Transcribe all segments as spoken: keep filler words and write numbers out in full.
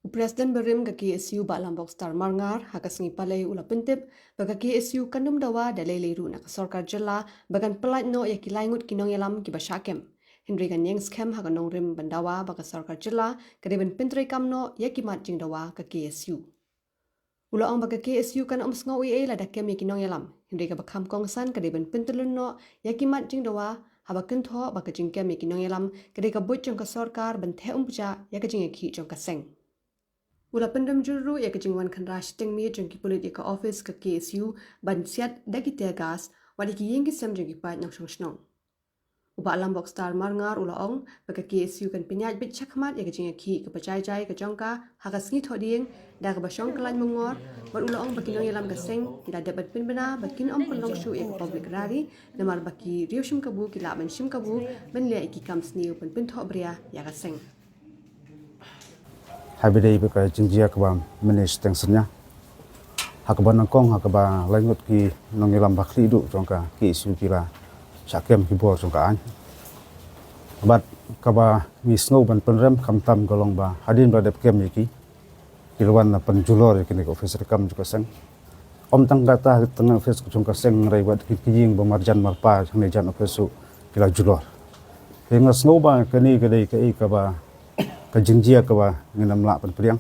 U President barim ka K S U Bah Lambok Star Marngar ha ka sngi Palei u la pyntip ba ka K S U kan ym dawa da lei lei ruh na ka sorkar jylla ba kan pyllait noh ïa ki lai ngut ki nongïalam kiba shah kem. Hynrei kan ïeng skhem ha ka nongrim ban dawa ba ka sorkar jylla ka dei ban pyntreikam noh ïa ki mat jingdawa ka K S U. U la ong ba ka K S U kan ym sngew ei ei lada kem ïa ki nongïalam, hynrei kaba kham kongsan ka dei ban pyntylun noh ïa ki mat jingdawa haba kynthoh ba ka jingkem ïa ki nongïalam ka dei ka buit jong ka sorkar ban theh umphniang ïa ka jingïakhih jong ka seng. U la pynrem jur ruh ïa ka jingwan khynra shiteng miet jong ki pulit ïa ka ophis ka K S U ban siat da ki tear gas wat ïa ki ïing ki sem jong ki paid nongshong shnong. U Bah Lambok Star Marngar u la ong ba ka K S U kan pynïaid beit shakhmat ïa ka jingïakhih kaba jai jai ka jong ka ha ka sngi Thohdieng da kaba shong kyllaiñ mangor, bad u la ong ba ki nongïalam ka seng ki la dep ban pynbna ba kin ym pynlong shuh ïa ka public rally namar ba ki riew shim kabu ki lah ban shim kabu ban leh ïa ki kam sniew ban pynthoh bria ïa ka seng. Haba dei ba ka jingjia kaba mynne shiteng synñia ha kaba nyngkong ha kaba lai ngut ki nongïalam ba khlieh duh jong ka K S U ki la shah kem ki bor jong ka aiñ. Bad kaba ngi sngew ban pynrem khamtam ka long ba hadien ba dep kem ïa ki, ki la wan la pynjulor ïa kine ki ophis treikam jong ka seng. Ym tang kata, tang ophis jong ka seng, hynrei wat ki ïing ba marjan marpa hangne jan ophis ruh ki la julor. Te nga sngew ba kane ka dei kaei kaba, ka jingjia kaba ngin ym lah ban pdiang.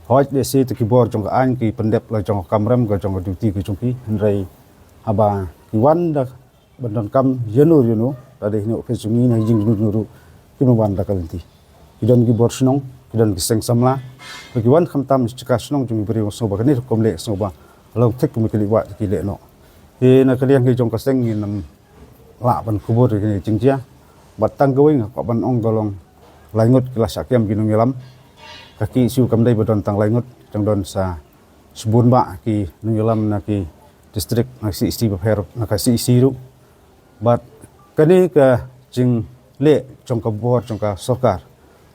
Hooid, lehse te ki bor jong ka aiñ ki pyndep la jong ka kamram ka jong ka duty ka jong ki, hynrei haba ki wan da ban donkam ïano ïano, lada hynne ophis jong ngi ne ha ïing jong ngi ruh, kim wan da ka lynti. Ki don ki bor shnong, ki don ki seng samla, ba ki wan khamtam sha ka shnong jong ki briew. Nga sngew ba kane rukom leh, nga sngew ba long thik kumba ki leit wad ki leh noh. Te na ka liang ki jong ka seng ngin ym lah ban kubur ïa kane ka jingjia. Bad tang kawei nga kwah ban ong ka long lai ngut ki la shah kem ki nongïalam. Ka K S U kam dei ba don tang lai ngut, tang don sa shibun bah ki nongïalam na ki district, na C E C bapher, na ka C E C ruh. Bad kane ka jingleh jong ka bor jong ka sorkar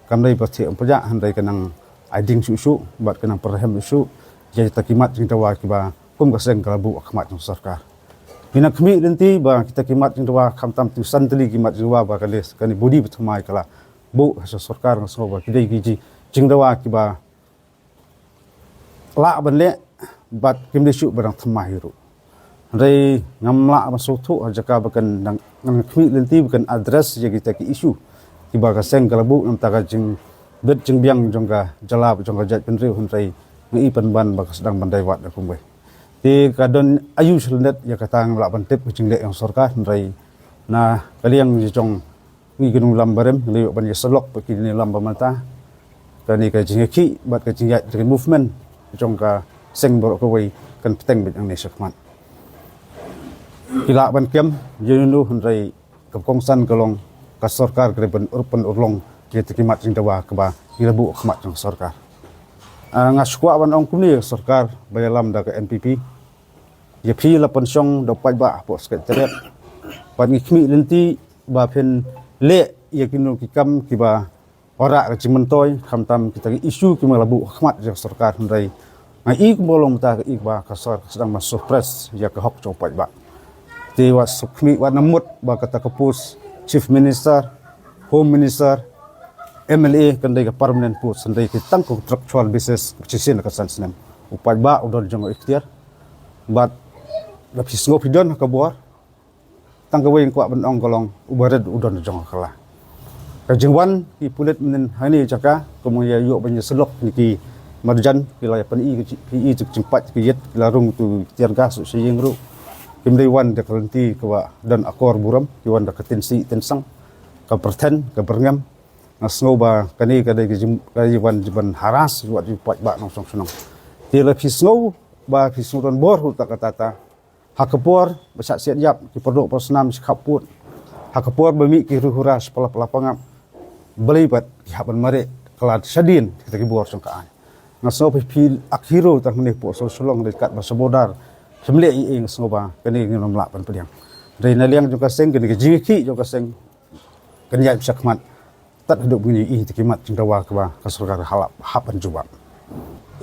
kam dei ba theh umphniang, hynrei ka nang ai ding shuh shuh bad ka nang pyrhem shuh ïa kita ki mat jingdawa kiba kum ka seng ka la buh ha khmat jong ka sorkar. Ngi nang khmih lynti ba kita ki mat jingdawa, khamtam tu san tylli ki mat jingdawa ba kane, kane body ba thymmai ka la buh ha sorkar, nga sngew ba ki dei ki ji-, jingdawa kiba lah ban leh bad kim dei shuh ba dang thymmai ruh. Hynrei ngam lah ban sngewthuh ha jaka ba kan dang, ngan khmih lynti ba kan address ïa kita ki issue kiba ka seng ka la buh namar ka jingbit jingbiang jong ka jylla, jong ka jaitbynriew, hynrei nga i pynban ba ka sdang ban dei wat da kumwei. Te ka don aiu shlyndet ïa kata ngam lah ban tip ka jingleh jong sorkar, hynrei na ka liang jong ngi ki nongïalam barim, ngi la ïoh ban ïasyllok bad ki nongïalam ba mynta. Kane ka jingïakhih bad ka jingïaid, ka movement jong ka seng baroh kawei kan bteng beit hangne shakhmat. Ki lah ban kem ïano ïano, hynrei ka kongsan ka long ka sorkar ka dei ban ur, pynurlong ïa kita ki mat jingdawa kaba ngi la buh ha khmat jong ka sorkar. Ah, nga shu kwah ban ong kumne, ka sorkar ba ïalam da ka N P P ïa phi la pynshong da u paidbah hapoh Secretariat. Bad ngi khmih lynti ba phin leh ïa kino ki kam kiba wanrah ka jingmyntoi, khamtam kita ki issue kiba la buh ha khmat jong ka sorkar, hynrei nga i kumba long mynta ka i ba ka sorkar ka sdang ban suppress ïa ka hok jong u paidbah. Te wat sngewkhmih, wat nang mut ba kata ka post Chief Minister, Home Minister, M L A kan dei ka permanent post, kan dei ka tang ka contractual basis, shisien ka san snem. U paidbah u don jong u ikhtiar. Bad lada phi sngew phi don ha ka bor, tang kawei nga kwah ban ong ka long, u barit u don jong ka la. Ka jingwan ki pulit mynhynnin ha kane ka jaka, kumba ngi ïoh ban ïasyllok, ki marjan ki la ïa pyni ka ji-, pyni ka jingpait ka ïit, ki la rung tu tear gas sha ïing ruh. Kim dei wan da ka lynti kaba don akor burom, ki wan da ka tyngshaiñ tyngshang, ka pyrthen, ka byrngem. Nga sngew ba kane ka dei ka jing-, ka dei wan jingwan harass wat ïa u paidbah nongshong shnong. Te lada phi sngew ba phi sngew don bor ha kata kata, ha ka por ba shah siat ïap ki paralok parasnam shi khappud, ha ka por ba mih ki hura hura shi pala pala pangap, balei pat ki hap ban mareh kylla shadien kita ki bor jong ka aiñ. Nga sngew ba phi ak hero tang hangne hapoh Shillong, dei katba sha border, phim leh ei ei, nga sngew ba kane ngin ym lah ban pdiang. Dei na liang jong ka seng, kane ka jingïakhih jong ka seng kan ïaid shakhmat tad haduh ba ngin ïohi ïa kita ki mat jingdawa kaba ka sorkar ka la hap ban jubab.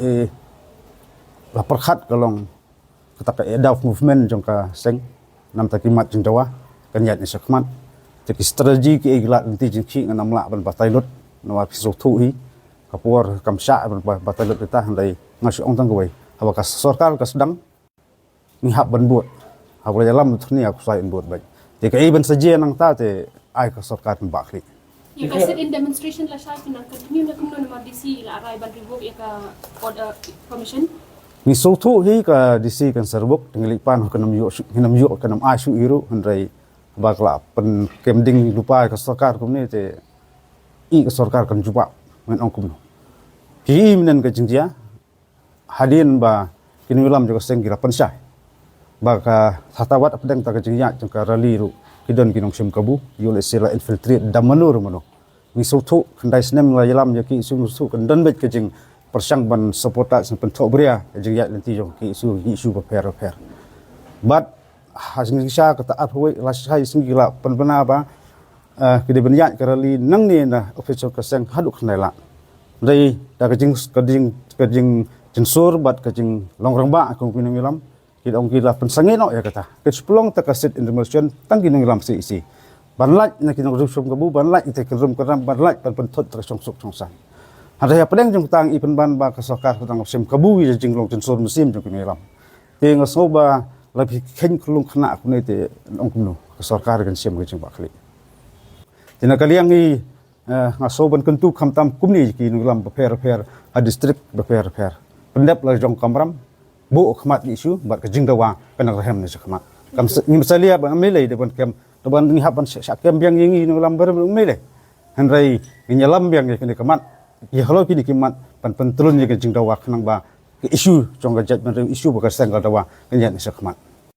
Eh, la pyrkhat ka long kata ka ADOF movement jong ka seng, namar kita ki mat jingdawa kan ïaid shakhmat. Te ki strategy kiei ki lad lynti jingkhih ngan ym lah ban batai lut, namar phi sngewthuh hi. Ka por kam shah ban ba, ba ta lut ita, hynrei nga shu ong tang kawei. Haba ka sorkar ka sdang, ngi hap ban bud. Haba la ïalam thni, aku sa ïa bud bad. Te kaei ban sa jia nangta te ai ka sorkar ban bah khlieh. Ïa ka sit-in demonstration lashai phi nang continue ne kumno namar D C la rai ban revoke ïa ka order, permission? Ngi sngewthuh hi ka D C kan sa revoke, te ngi leit pan kan ym ïoh shuh, kan ym ïoh, kan ym ai shuh hi ruh, hynrei ba ka la pynkem ding lypa ïa ka sorkar kumne te i ka sorkar kan jubab, ngan ong kumno. Ki i mynne ka jingjia, hadien ba ki nongïalam jong ka seng ki la pynshai ba ka, hata wat hapdeng ta ka jingïaid jong ka rally ruh, ki don ki nongshim kabu, ïoh lehse la infiltrate da mano re mano. Ngi sngewthuh, khyndai snem la ïalam ïa ki issue, ngi sngewthuh kan don beit ka jingpyrshang ban sabotage, ban pynthohbria ka jingïaid lynti jong ki issue, ki issue bapher bapher. Bad ha jingshisha kata arphew wei lashai sngi ki la pynbna ba, eh, ki dei ban ïaid ka rally nangne na office jong ka seng haduh khyndai lad. Dei da ka jing, ka jing, ka jingjynsur bad ka jinglong rangbah ka ki nongïalam, ki ong ki la pynsangeh noh ïa kata. Ka shu pynlong ta ka sit-in demonstration tang ki nongïalam C E C. Ban lait na ki nongshim kabu, ban lait ïa ki rum ki ram, ban lait ban pynthut ta ka shongsuk shongsaiñ. Hynrei hapdeng jong kata ngi pynban ba ka sorkar ka dang shim kabu ïa ka jinglong jynsur mynsiem jong ki nongïalam. Te nga sngew ba la phi kheiñ khlung khynnah kumne te ong kumno ka sorkar kan shim ka jingbah khlieh. Te na ka liang hi, eh, nga sngew ban kyntu khamtam kumne ki nongïalam bapher bapher ha district bapher bapher. Pyndep la jong kamram, buh khmat ki issue bad ka jingdawa kan nang rhem na shakhmat. Kam sa, ngim salia ba ngim lei de ban kem, da ban ngi hap ban sha, sha kem biang ïa ngi nongïalam barim ngim lei. Hynrei ngin ïalam biang ïa kine ki mat, ïa halor kine ki mat, ban pyntrun ïa ka jingdawa khnang ba ka issue jong ka jaitbynriew, issue ba ka seng ka dawa kan ïaid na shakhmat.